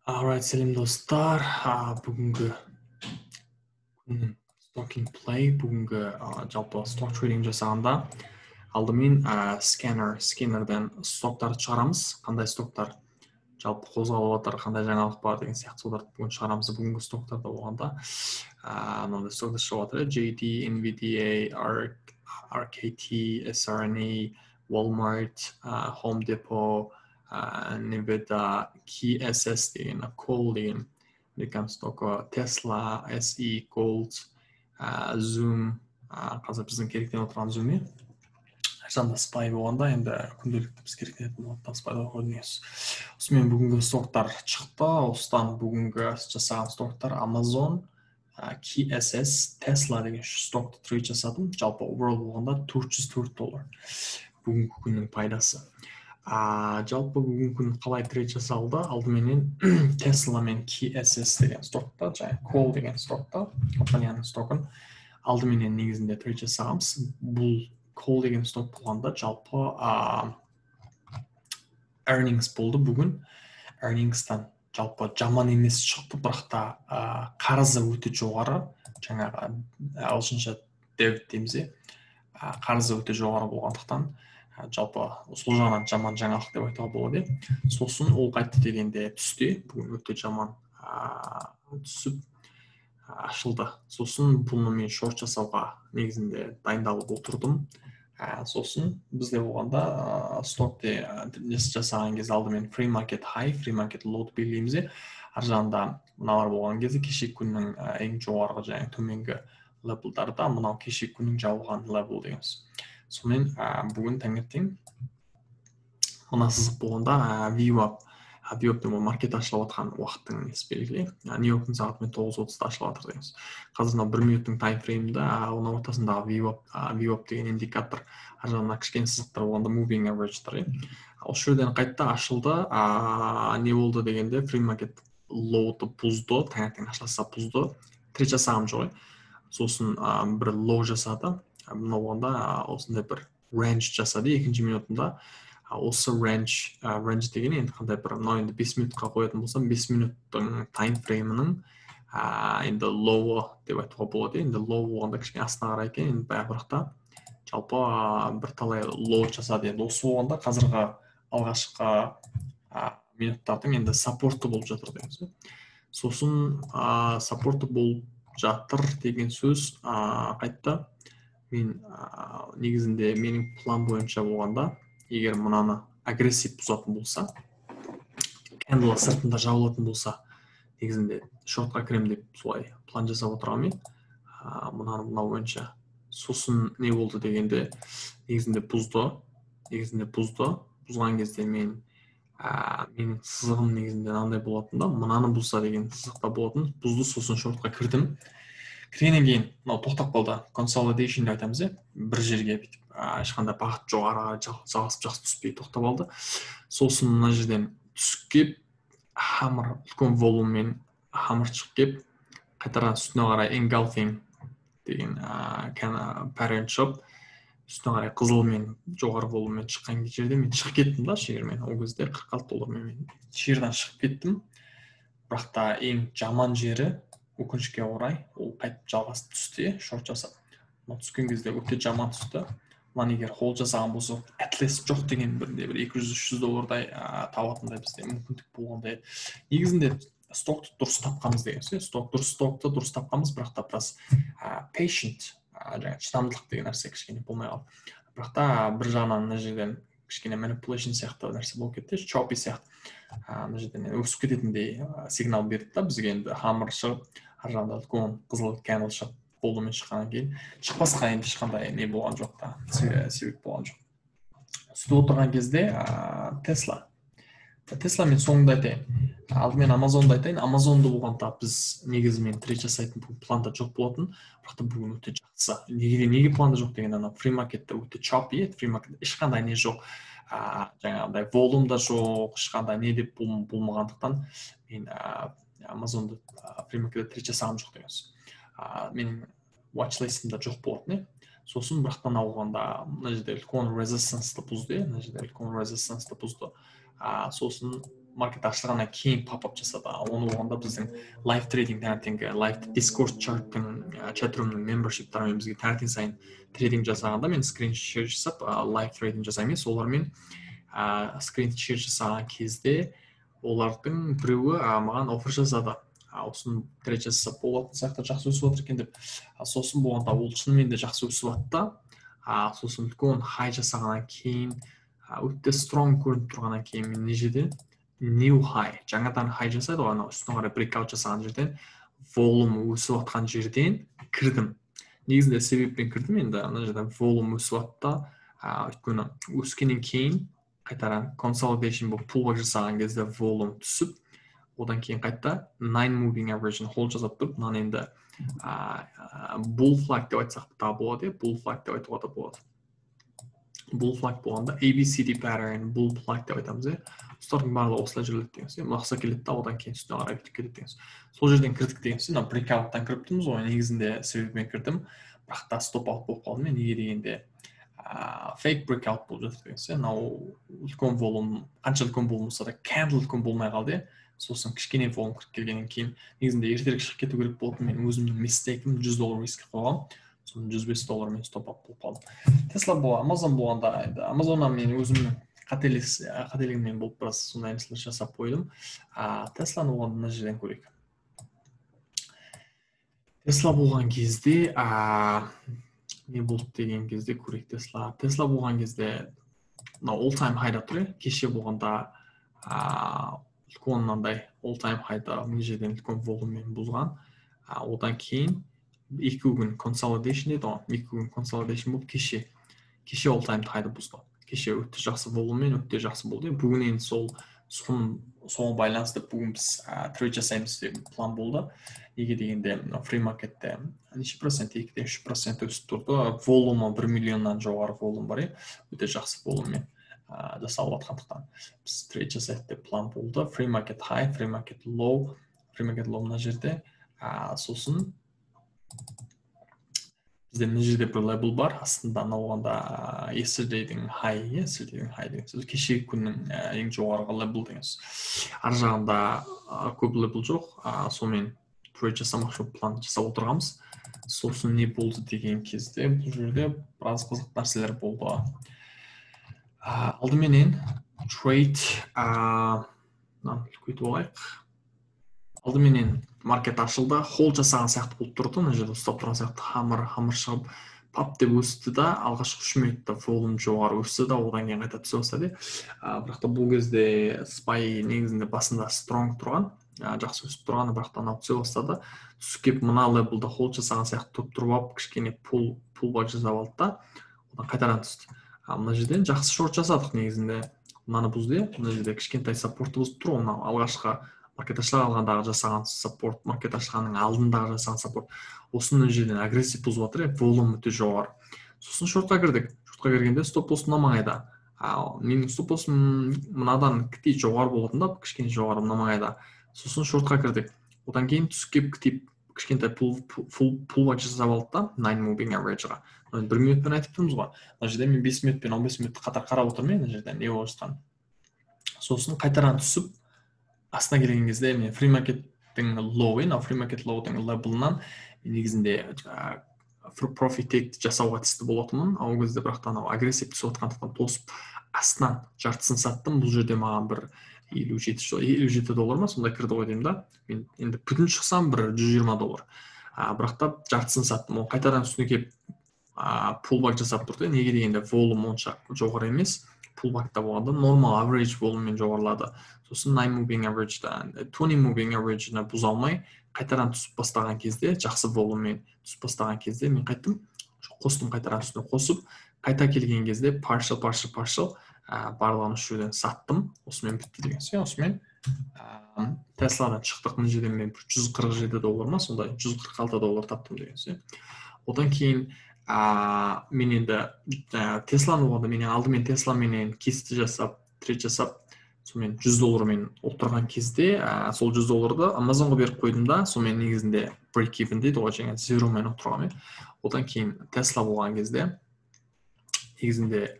Alright, сәлем, достар. Бүгінгі күннің stock in play, бүгінгі жалпы stock trading жасағанда алдымен сканерден стоктарды шығарамыз. Қандай стоктар жалпы қозғалып жатыр, қандай жаңалық бар деген сияқты, соларды бүгін шығарамыз. Бүгінгі стоктарда болғанда мынандай стоктар шығып жатыр: JD, NVDA, RKT, SRNE, Walmart, Home Depot, Nevada, KSS деген, Call деген американ стокі, Tesla, SE, Gold, Zoom, қазір біздің керектеніп отырған Zoom, иә. Жағында SPY болғанда, енді күнделікті біз керектенетін болғандықтан, SPY-да көрінеміз. Осымен бүгінгі стоктар шықты. Осыдан бүгінгі жасаған стоктар: Amazon, KSS, Tesla деген үш стокты трейд жасадым. Жалпы overall болғанда 404 доллар бүгінгі күннің пайдасы. Жалпы бүгінгі күн қалай трейд жасалды? Алдыменен Tesla мен KSS деген стокта, жаңағы Call деген стокта, компанияның стокын алдыменен негізінде трейд жасағанбыз. Бұл Call деген сток болғанда, жалпы earnings болды бүгін. Earningsтан жалпы жаман емес шықты, бірақ та қарызы өте жоғары, жаңағы ағылшынша debt дейміз, иә. Қарызы өте жоғары болғандықтан, жалпы сол жағынан жаман жаңалық деп айтуға болады, иә. Сосын ол қайтты дегенде, түсте бүгін өте жаман түсіп ашылды. Сосын бұны мен шорт жасауға негізінде дайындалып отырдым. Сосын бізде болғанда, стокте жасаған кезде алдымен pre-market high, pre-market low белгілейміз, иә. Ар жағында мыналар болған кезде, кешегі күннің ең жоғарғы және төменгі левелдарда, мынау кешегі күннің жабылған level дегенбіз. Сонымен бүгін таңертең мына сызық болғанда, VWAP. VWAP деген маркет ашылып жатқан уақыттың несі белгілі, Нью Йорктың сағатымен 9:30-да ашылып жатыр дейміз. Қазір мынау бір минуттың таймфреймінде оның ортасындағы VWAP, VWAP деген индикатор, ар жағында кішкене сызықтар болғанда, moving average, иә. Осы жерден қайтты ашылды. Не болды дегенде, pre-market low-ды бұзды. Таңертең ашылса, бұзды. Трейд жасағым жоқ, сосын бір low жасады. Мынау болғанда осындай бір range жасады екінші минутында. Осы range деген енді қандай бір, мынау енді 5 минутқа қоятын болсам, 5 минуттың таймфреймінің енді low-ы деп айтуға болады. Енді low болғанда, кішкене астына қарай екен енді баяғы, бірақ та жалпы бірталай low жасады. Енді осы болғанда, қазіргі алғашқы минуттардың енді саппорты болып жатыр дейміз. Сосын саппорты болып жатыр деген сөз, қайтты мен негізінде менің план бойынша болғанда, егер мынаны агрессив бұзатын болса, candle сыртында жабылатын болса, негізінде шортқа кіремін деп солай план жасап отырғанмын мен мынаны мынау бойынша. Сосын не болды дегенде, негізінде бұзды. Негізінде бұзды. Бұзған кезде мен менің сызығым негізінде мынандай болатын да, мынаны бұзса деген сызықта болатын. Бұзды, сосын шортқа кірдім. Кіргеннен кейін мынау тоқтап қалды. Consolidation деп айтамыз, иә, бір жерге бүйтіп ешқандай бағыт жоқ, ары қарай жалғасып жақсы түспей тоқтап алды. Сосын мына жерден түсіп келіп, hammer, үлкен volume-мен hammer шығып келіп, қайтадан үстіне қарай engulfing деген pattern шығып, үстіне қарай қызылмен, жоғары volume-мен шыққан жерде мен шығып кеттім да. Шегірмен ол кезде 46 доллармен мен ширдан шығып кеттім. Бірақ та ең жаман жері, өкінішке орай, ол қайтып жалғасып түсті, шорт жасап. Мынау түскен кезде өте жаман түсті. Мынаны егер hold жасаған болсақ, at least жоқ деген бірде бір 200-300 доллардай табатындай бізде мүмкіндік болғандай еді. Негізінде стокты дұрыс тапқанбыз деген сөз, стокты дұрыс тапқанбыз, бірақ та біраз patient, жаңағы шыдамдылық деген нәрсе кішкене болмай қалды. Бірақ та бір жағынан мына жерден кішкене manipulation сияқты нәрсе болып кетті, choppy сияқты. Мына жерден өсіп кететіндей сигнал берді да бізге. Енді hammer шығып, ар жағында үлкен қызыл candle шығып, volume-мен шыққаннан кейін шықпасқа енді ешқандай не болған жоқ та, себеп болған жоқ. Сөйтіп отырған кезде Тесла мен соңында айтайын, алдымен Амазонды айтайын. Амазонды болғанда, біз негізі мен трейд жасайтын бүгін планда жоқ болатын, бірақ та бүгін өте жақсы. Неге планда жоқ дегенде, ана pre-market-те өте choppy еді. Pre-market ешқандай не жоқ, жаңағыдай volume да жоқ, ешқандай не деп болмағандықтан, мен Амазонды pre-market-те трейд жасағым жоқ деген сөз, менің watchlist-імде жоқ болатын, иә. Сосын бірақ та болғанда, мына жерде үлкен resistance-ты бұзды, иә, мына жерде үлкен resistance-ты бұзды. Сосын Маркет ашылғаннан кейін pop-up жасады. Оны болғанда біздің live trading, таңертеңгі live Discord чаттың, chatroom ның membership тарымен бізге таңертең сайын trading жасағанда, мен screen share жасап, live trading жасаймын. Солармен screen share жасаған кезде олардың біреуі маған offer жасады, осыны trade жасаса болатын сияқты, жақсы өсіп жатыр екен деп. Сосын болғанда ол шынымен де жақсы өсіп жатты. Сосын үлкен хай жасағаннан кейін, өте strong көрініп тұрғаннан кейін, мен мына жерде new high, жаңадан хай жасайды ғой, анау үстіне қарай breakout жасаған жерден, volume өсіп жатқан жерден кірдім. Негізінде себеппен кірдім енді. Ана жерде volume өсіп жатты, өйткені өскеннен кейін қайтадан consolidation болып, pullback жасаған кезде volume түсіп, одан кейін қайта nine moving average hold жасап тұрып, мынаны енді bull flag деп айтсақ та болады, иә, bull flag деп айтуға да болады. Bull flag болғанда ABCD pattern, bull flag деп айтамыз, иә. Осылардың барлығы осылай жүреді деген сөз. Мақса келеді да, одан кейін үстіне қарай бүйтіп кетеді деген сөз. Сол жерден кірдік деген сөз. Мына breakout тан кіріп тұрмыз ғой. Негізінде себебімен кірдім, бірақ та stop out болып қалдым мен. Неге дегенде, fake breakout болып жатыр деген сөз. Мынау үлкен volume, қанша үлкен volume болса да, candle үлкен болмай қалды, иә. Сосын кішкене volume кіріп келгеннен кейін негізінде ертерек шығып кету керек болатын. Мен өзімнің mistake ім, 100 доллар риск қойғанмын, соны 105 доллармен stop out болып қалдым. Тесла бол, Амазон болғанда, енді Амазоннан мен өзімнің қателігіммен болып, біраз сондай нәрселер жасап қойдым. Тесланы болғанда мына жерден көрейік. Тесла болған кезде не болды деген кезде көрейік. Тесла болған кезде мынау all time high да тұр, иә. Кеше болғанда үлкен мынандай all time high да мына жерден үлкен volume мен бұзған. Одан кейін 2 күн consolidation дейді ғой, 2 күн consolidation болып, кеше all time high ды бұзды. Кеше өте жақсы volume мен, өте жақсы болды. Бүгін енді сол соған байланысты бүгін біз trade жасаймыз деген план болды. Неге дегенде, мына pre market те неше процент, 2-ден 3% өсіп тұрды. Volume і 1 миллионнан жоғары volume бар, иә. Өте жақсы volume мен жасалып жатқандықтан, біз trade жасайық деп план болды. Pre market high, pre market low, pre market low мына жерде. Сосын бізде мына жерде бір level бар астында. Анау болғанда yesterday дің high, yesterday дің high деген сөз кешегі күннің ең жоғарғы level деген сөз. Ар жағында көп level жоқ. Сонымен trade жасамақшы болып план жасап отырғанбыз. Сосын не болды деген кезде, бұл жерде біраз қызық нәрселер болды. Алдыменен trade, мынаны үлкейтіп алайық. Алдыменен маркет ашылды, hold жасаған сияқты болып тұрды, мына жерде ұстап тұрған сияқты. Hammer шығып, пап деп өсті да, алғашқы 3 минутта volume жоғары өсті да, одан кейін қайта түсе бастады. Бірақ та бұл кезде SPY негізінде басында strong тұрған, жақсы өсіп тұрған, бірақ та анау түсе бастады. Түсіп келіп, мына level да hold жасаған сияқты тұрып тұрып алып, кішкене pullback жасап алды да, одан қайтадан түсті. Мына жерден жақсы шорт жасадық негізінде. Мынаны бұзды, иә. Мына жерде кішкентай support ты бұзып тұр ғой. Мынау алғашқы маркет ашыла қалғандағы жасаған support, маркет ашылғанның алдындағы жасаған support. Осыны жерден агрессив бұзып жатыр, иә, volume өте жоғары. Сосын шортқа кірдік. Шортқа кіргенде stop loss мына маңайда. Ал менің stop loss ым мынадан кітей жоғары болатын да, кішкене жоғары, мына маңайда. Сосын шортқа кірдік. Одан кейін түсіп келіп, кітеп кішкентай pullback жасап алды да, nine moving average ға. 1 минутпен айтып тұрмыз ғой. Мына жерде мен 5 минут пен 15 минутты қатар қарап отырмын, мына жерде не болып жатқанын. Сосын қайтадан түсіп, астына келген кезде мен pre market тің low, мынау pre market low дың level ынан негізінде profit take жасауға тиісті болатынмын ол кезде. Бірақ та анау агрессив түсіп жатқандықтан, тосып, астынан жартысын саттым. Бұл жерде маған бір 57 доллар ма, сондай кірді ғой деймін да. Мен енді бүтін шықсам, бір 120 доллар, бірақ та жартысын саттым. Ол қайтадан үстіне келіп, pullback жасап тұрды. Неге дегенде, volume онша жоғары емес. Pullback та болғанда normal average volume мен жоғарылады. Сосын nine moving average, 20 moving average бұза алмай, қайтадан түсіп бастаған кезде, жақсы volume мен түсіп бастаған кезде мен қайттым, қостым. Қайтадан үстіне қосып, қайта келген кезде partial, partial, partial, барлығын үш жерден саттым. Осымен бітті деген сөз. Осымен Тесладан шықтық. Мына жерден мен 147 доллар ма, сондай 146 доллар таптым деген сөз. Одан кейін мен енді Тесланы болғанда, мен алдымен Тесла менен кесті жасап, trade жасап, сонымен 100 доллармен отырған кезде, сол 100 долларды Амазонға беріп қойдым да, сонымен негізінде break even дейді ғой, жаңа zero мен отырғанмын. Одан кейін Тесла болған кезде негізінде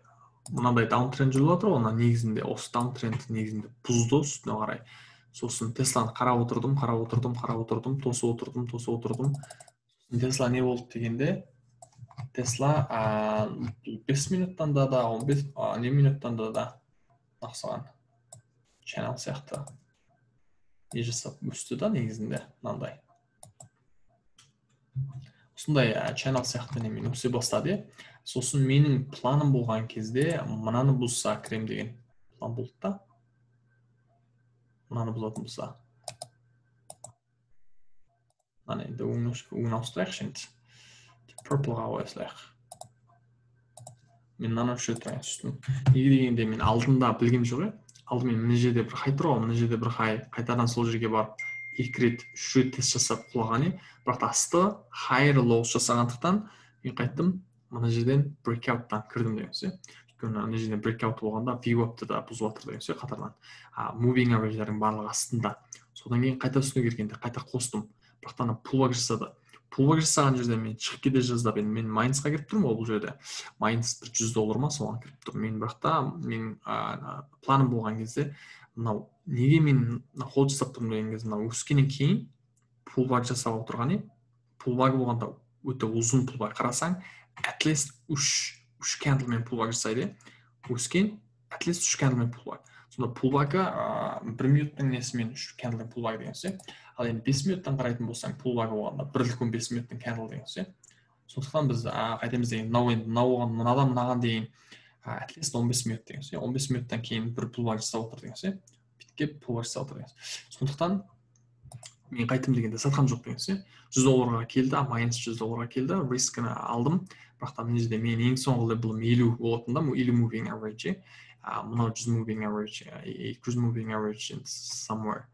Мынандай даунтренд жүріп жатыр ғой, мына негізінде осы даунтренд негізінде бұзды үстіне қарай. Сосын Тесланы қарап отырдым, қарап отырдым, қарап отырдым, тосып отырдым, тосып отырдым. Сосын Тесла не болды дегенде, Тесла 5 минуттан да 15 не минуттан да ұқсаған channel сияқты не жасап өсті да негізінде мынандай. Осындай channel сияқты немен өсе бастады. Сосын менің планым болған кезде мынаны бұзса кірем деген план болды да. Мынаны бұзатын болса. Мынаны енді өңін ауыстырайықшы енді. Purple-ға қоя салайық. Мен мынаны өшіре тұрайын үстін. Неге дегенде мен алдында білгем жоқ, алдымен мына жерде бір хай тұр ғой, мына жерде бір хай, қайтадан сол жерге барып 2 рет, 3 рет тест жасап құлаған, бірақ та асты higher lows жасағандықтан мен қайттым, мына жерден breakout-тан кірдім деген сөз. Өйткені мына жерден breakout болғанда VWAP-ты да бұзып жатыр деген сөз қатардан. Moving average-лердің барлығы астында. Содан кейін қайта үстіне келгенде қайта қостым. Бірақ та ана pullback жасады. Pullback жасаған жерден мен шығып кете жаздап, енді мен майнсқа кіріп тұрмын ғой бұл жерде. Майнс бір $100 ма соған кіріп тұрмын. Мен бірақ та менің планым болған кезде мынау неге мен холд жасап тұрмын деген кезде мынау өскеннен кейін pullback жасап отырған ем. Pullback болғанда өте ұзын pullback қарасаң, at least 3 candle-мен pullback жасайды. Өскен at least 3 candle-мен pullback. Сонда pullback-ы 1 минуттың несімен 3 candle-мен pullback деген сөз. Ал енді 5 минуттан қарайтын болсаң, pullback болғанда бір үлкен 5 минуттың candle деген сөз. Сондықтан біз қайтеміз деген, мынау енді мынау болған, мынадан мынаған дейін at least 15 минут деген сөз. 15 минуттан кейін бір pullback жасап отыр деген сөз. Бүйтіп pullback жасап отыр деген сөз. Сондықтан мен қайттым дегенде сатқан жоқ деген сөз. $100 келді, майнус $100 келді, рискіні алдым. Бірақ та мына жерде менің ең соңғы левелім 50 болатын да, 50 moving average. Мынау 100 moving average, 200 moving average and somewhere.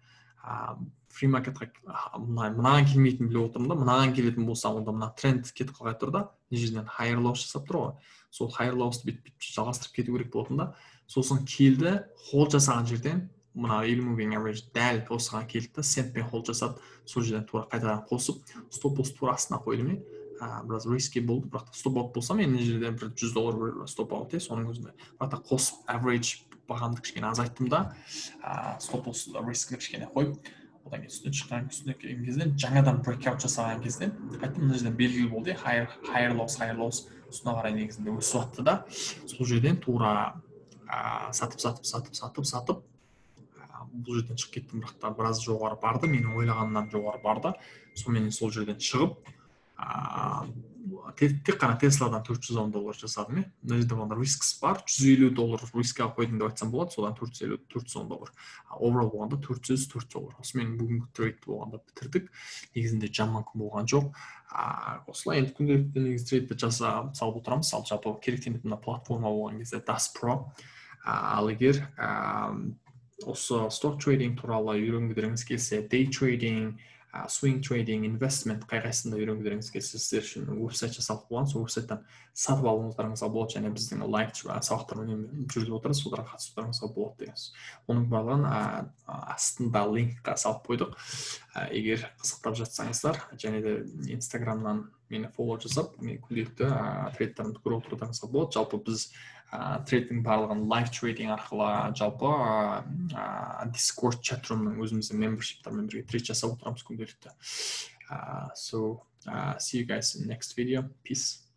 Free marketқа мынаған келмейтінін біліп отырмын да, мынаған келетін болса, онда мына тренд кетіп қалмай тұр да, мына жерден higher lows жасап тұр ғой. Сол higher lows-ты бүйтіп жалғастырып кету керек болатын да. Сосын келді, hold жасаған жерден мына 50 moving average дәл осыған келді да, центпен hold жасап, сол жерден тура қайтадан қосып, стоп лосс тура астына қойдым мен. Біраз риски болды, бірақ та стоп аут болса, мен мына жерден бір $100 стоп аут, соның өзінде. Бірақ та қосып average бағамды кішкене азайттым да, стоп лосс рискіні кішкене қойып, одан кейін үстіне шыққан, үстіне келген кезде жаңадан breakout жасаған кезде қайттым, мына жерден белгілі болды, higher lows, higher lows үстіне қарай негізінде өсіп жатты да, сол жерден тура сатып, сатып, сатып, сатып, сатып, бұл жерден шығып кеттім, бірақ та біраз жоғары барды, менің ойлағанымнан жоғары барды. Сонымен сол жерден шығып, тек қана Тесладан $410 жасадым. Мына жерде болғанда рискс бар, $150 рискке қойдым деп айтсам болады, содан 450, $410. Overall болғанда $404. Осымен бүгінгі трейд болғанда бітірдік. Негізінде жаман күн болған жоқ. Осылай енді күнделікті негізі трейдті жасап салып отырамыз. Ал жалпы керектенетін мына платформа болған кезде DAS Pro. Ал егер осы stock trading туралы үйренгілеріңіз келсе, day trading, swing trading, investment қай қайсысында үйренгілеріңіз келсе, сіздер үшін веб-сайт жасалып қойған, сол веб-сайттан сатып алуыңыздарыңызға болады және біздің лайв сабақтар жүргізіп отырмыз, соларға қатысуларыңызға болады деген сөз. Оның барлығын астында линкқа салып қойдық. Егер қызықтап жатсаңыздар, және де Инстаграмнан мені фоллоу жасап, мен күнделікті трейдтарымды көріп отыруларыңызға болады. Жалпы біз трейдтің барлығын лайв трейдинг арқылы, жалпы Discord чат-румның өзіміздің мембершиптармен бірге трейд жасап отырамыз күнделікті. So, see you guys in next video. Peace.